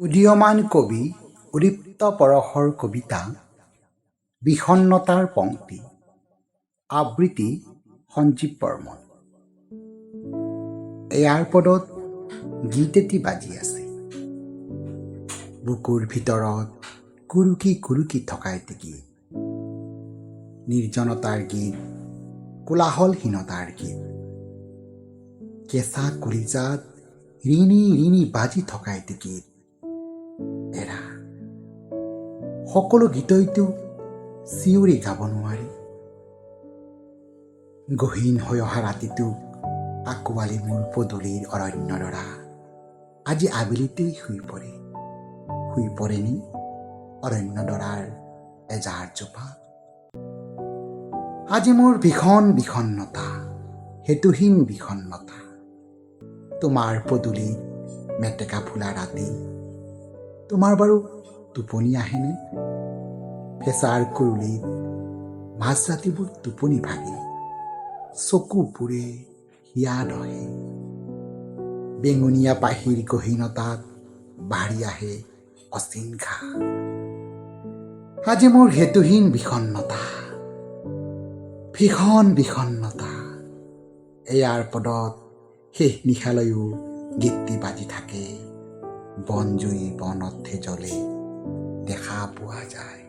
উদীয়মান কবি উদীপ্ত পৰশৰ কবিতা বিষণ্ণতাৰ পংক্তি। আবৃত্তি সঞ্জীৱ বৰ্মন। এয়াৰপডত গীত এটি বাজি আছে। বুকুৰ ভিতৰত কুৰুকি কুৰুকি থকা এটি গীত, নিৰ্জনতাৰ গীত, কোলাহলহীনতাৰ গীত, কেঁচা কলিজাত ৰিণি ৰিণি বাজি থকা এটি গীত। এৰা, সকলো গীতইতো চিঞৰি গাব নোৱাৰি। গহীন হৈ অহা ৰাতিটোক আঁকোৱালি মোৰ পদূলিৰ অৰণ্যডৰা আজি আবেলিতেই শুই পৰে। শুই পৰেনি অৰণ্যডৰাৰ এজাৰ জোপা? আজি মোৰ ভীষণ বিষণ্ণতা, হেতুহীন বিষণ্ণতা। তোমাৰ পদূলিত মেটেকা ফুলা ৰাতি তোমাৰ বাৰু টোপনি আহেনে? ফেঁচাৰ কুৰুলিত মাজৰাতিবোৰ টোপনি ভাগে, চকু পুৰে, হিয়া দহে। বেঙুনীয়া পাহিৰ গহীনতাত বাঢ়ি আহে অচিন ঘাঁ। আজি মোৰ হেতুহীন বিষণ্ণতা, ভীষণ বিষণ্ণতা। এয়াৰ পদত শেষ নিশালৈও গীতটি বাজি থাকে। বনজুই বনতহে জ্বলে, দেখা পোৱা যায়।